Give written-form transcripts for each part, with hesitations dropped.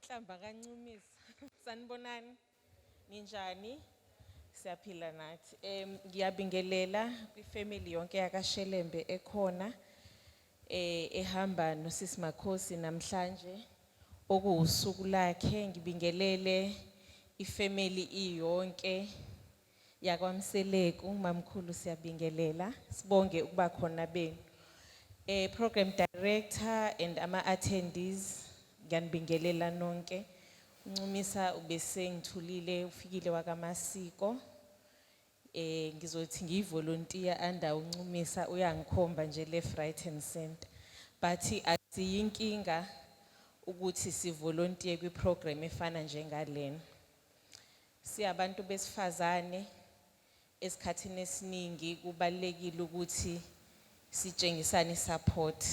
Inhlamba kaNcumisa. Sanibonani. Ninjani? Siyaphila nathi. Ngiyabingelela kwifamily yonke yakaShelembe ekhona ehamba noSisi Makhosi namhlanje okuwusuku lakhe. Ngibingelele ifamily iyonke yakwaMseleku. Mamkhulu, siyabingelela. Sibonge ukuba khona benu. Program director and ama attendees, ngiyanibingelela nonke. Uncumisa ubesengithulile, ufikile wakamasiko. Ngizothi ngiyivolunteer under uNcumisa, uyangikhomba nje left, right and center. But asiyinkinga ukuthi sivolunteer kwi program efana njengalena. Siyabantu besifazane, esikhathini esiningi kubalekile ukuthi sitshengisane support,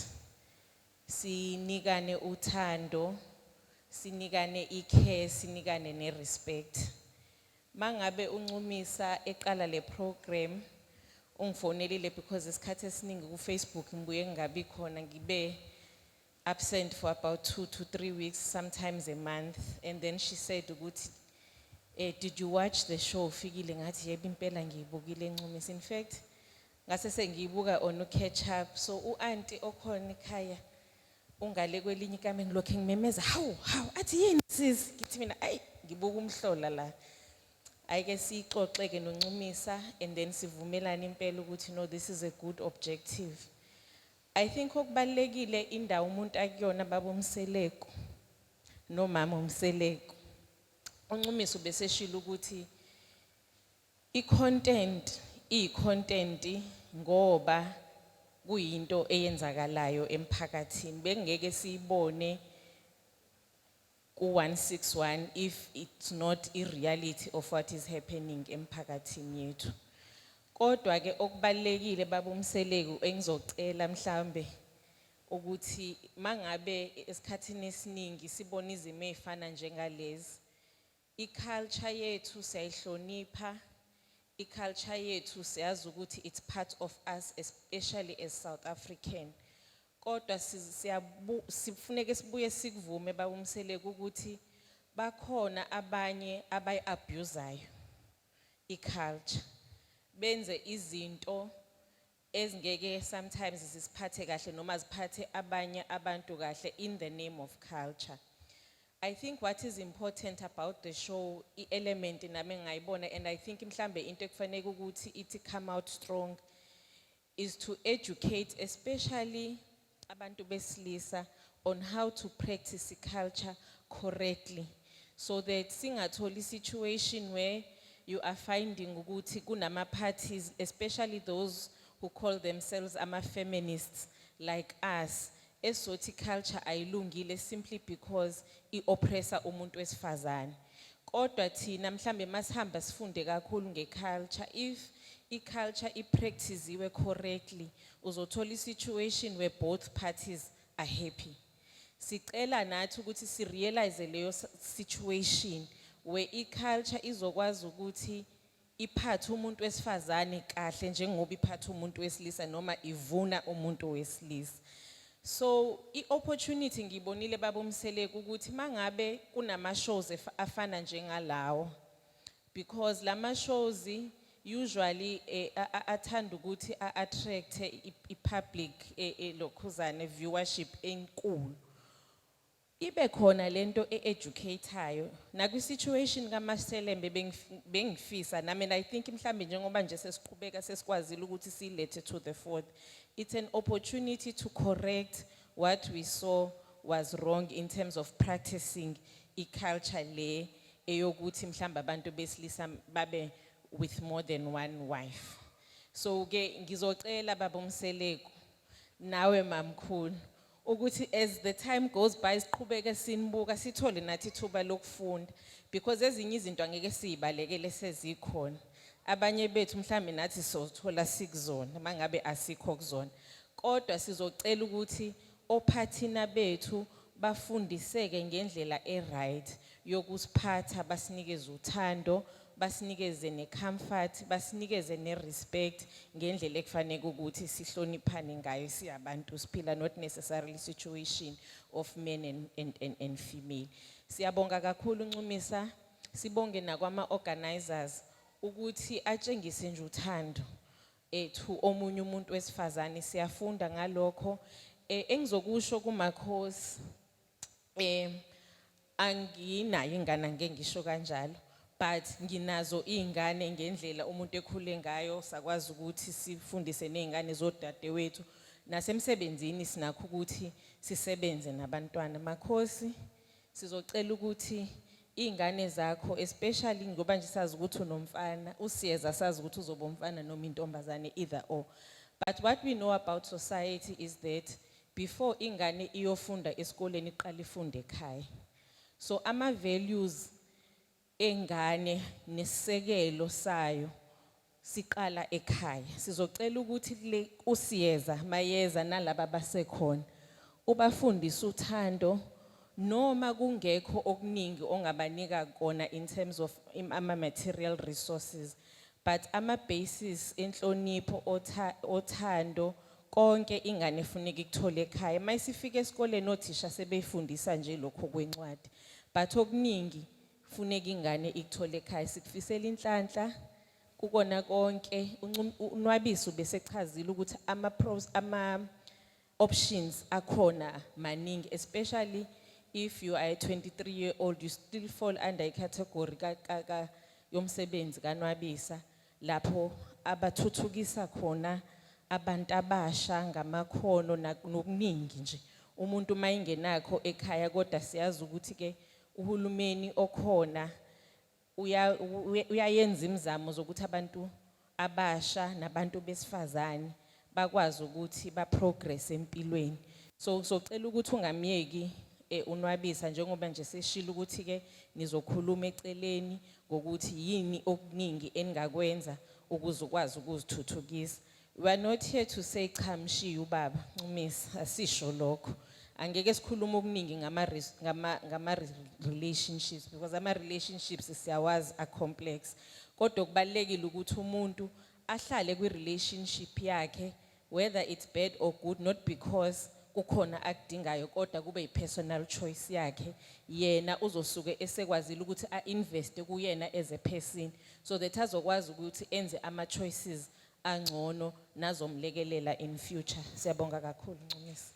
sinikane uthando, sinikane icare, sinikane nerespect. Mangabe uNcumisa eqala le program, ungifonelile because isikhathi esiningi ku Facebook ngibuye ngingabi khona, ngibe absent for about 2 to 3 weeks, sometimes a month, and then she said ukuthi, "Did you watch the show, Fikile?" Ngathi, "Yebo, impela ngiyibukile, Ncumisa." In fact, ngase sengiyibuka on catch up. So uauntie okhona ekhaya ungale kwelinye ikamelo, ngilokhu ngimemeza, "Hawu, hawu!" Athi, "Yini, sis?" Ngithi mina, "Ayi, ngibuka umhlola la." Ayike sixoxe ke noNcumisa and then sivumelane impela ukuthi no, this is a good objective. I think okubalekile indawo umuntu akuyona, baba uMseleku nomama uMseleku. UNcumisa ubeseshilo ukuthi i-content iyi-content ngoba kuyinto eyenzakalayo emphakathini, bengeke siyibone ku-161 if it's not a reality of what is happening emphakathini yethu. Kodwa ke okubalekile, baba uMseleku, engizocela mhlambe ukuthi mangabe esikhathini esiningi sibona izimo ezifana njengalezi, i-culture yethu siyayihlonipha, i-culture yethu siyazi ukuthi it's part of us, especially as South African, kodwa sifuneke sibuye sikuvume, baba uMseleku, ukuthi bakhona abanye abayi-abusayo i-culture, benze izinto ezingeke sometimes zisiphathe kahle noma ziphathe abanye abantu kahle in the name of culture. I think what is important about the show, i-element nami engayibona, and I think mhlambe into ekufanele ukuthi ithi come out strong, is to educate especially abantu besilisa on how to practice culture correctly so that singatholi situation where you are finding ukuthi kunama parties, especially those who call themselves ama feminists like us, esothi culture ayilungile simply because ioppressa umuntu wesifazane. Kodwa thina mhlambe masihamba sifunde kakhulu ngeculture, if i-culture ipracticewe correctly, uzothola i-situation where both parties are happy. Sicela nathi ukuthi si-realize leyo situation where i-culture izokwazi ukuthi iphathe umuntu wesifazane kahle njengoba iphathe umuntu wesilisa noma ivuna umuntu wesilisa. So i-opportunity ngiyibonile, baba uMseleku, ukuthi mangabe kunama shows afana njengalawo, because lama shows usually athanda ukuthi a-attract i-public, lokhuzane viewership enkulu, ibe khona lento e-educateayo nakwi-situation kaMaShelembe. Bengifisa nami, and I think mhlambe njengoba nje sesiqhubeka sesikwazile ukuthi silethe to the fourth, it's an opportunity to correct what we saw was wrong in terms of practicing i-culture le eyokuthi mhlambe abantu besilisa babe with more than one wife. So ke ngizocela, baba uMseleku nawe mamkhulu, ukuthi as the time goes by siqhubeke sinibuka, sithole nathi ithuba lokufunda, because ezinye izinto angeke sizibalekele, sezikhona. Abanye bethu mhlambe nathi sozithola sikuzona mangabe asikho kuzona, kodwa sizocela ukuthi ophathina bethu bafundiseke ngendlela e-right yokusiphatha, basinikeze uthando. Basinikeze ne-comfort, basinikeze ne-respect ngendlela ekufanele ukuthi sihloniphane ngayo siyabantu siphila, not necessarily situation of men and female. Siyabonga kakhulu, Ncumisa, sibonge nakwama organizers ukuthi atshengise nje uthando ethu omunye umuntu wesifazane. Siyafunda ngalokho. Engizokusho kumakhosi, anginayo ingane, angeke ngisho kanjalo, but nginazo izingane ngendlela umuntu ekhule ngayo, sakwazi ukuthi sifundise nezingane zodadewethu, nasemsebenzini sinakho ukuthi sisebenze nabantwana. Makhosi, sizocela ukuthi izingane zakho, especially ngoba nje sazi ukuthi unomfana usiyeza, sazi ukuthi uzoba umfana noma intombazane, either or, but what we know about society is that before ingane iyofunda esikoleni, iqala ifunde ekhaya. So ama values engane nesisekelo sayo siqala ekhaya. Sizocela ukuthi le usiyeza mayeza nalaba basekhona ubafundise uthando, noma kungekho okuningi ongabanika kona in terms of ama material resources, but ama basis enhlonipho, othando, konke ingane efuneka ikuthole ekhaya. Mayisifika esikoleni, othisha sebeyifundisa nje lokho kwencwadi, but okuningi funeka ingane ikuthole ekhaya. Sikufisela inhlanhla kukona konke. Unwabisi ubesechazile ukuthi ama pros, ama options akhona maningi, especially if you are a 23-year-old, you still fall under i category ka yomsebenzi kaNwabisa, lapho abathuthukisa khona abantu abasha ngamakhono nokuningi nje umuntu mayingenakho ekhaya. Kodwa siyazi ukuthi ke uhulumeni okhona uyayenza imizamo zokuthi abantu abasha nabantu besifazane bakwazi ukuthi ba progress empilweni. So socela ukuthi ungamyeki uNwabisa, njengoba nje seshilo ukuthi ke nizokhuluma eceleni ngokuthi yini okuningi eningakwenza ukuze ukwazi ukuzithuthukisa. We are not here to say cha, mshiye ubaba Ncumisa, asisho lokho. Angeke sikhulume okuningi ngama relationships, because ama relationships siyawazi a complex, kodwa kubalekile ukuthi umuntu ahlale kwi relationship yakhe, whether it's bad or good, not because kukhona akudingayo, kodwa kube i-personal choice yakhe. Yena uzosuke esekwazile ukuthi a-investe kuyena as a person, so that azokwazi ukuthi enze ama-choices angcono nazomlekelela in future. Siyabonga kakhulu, Ncumisa.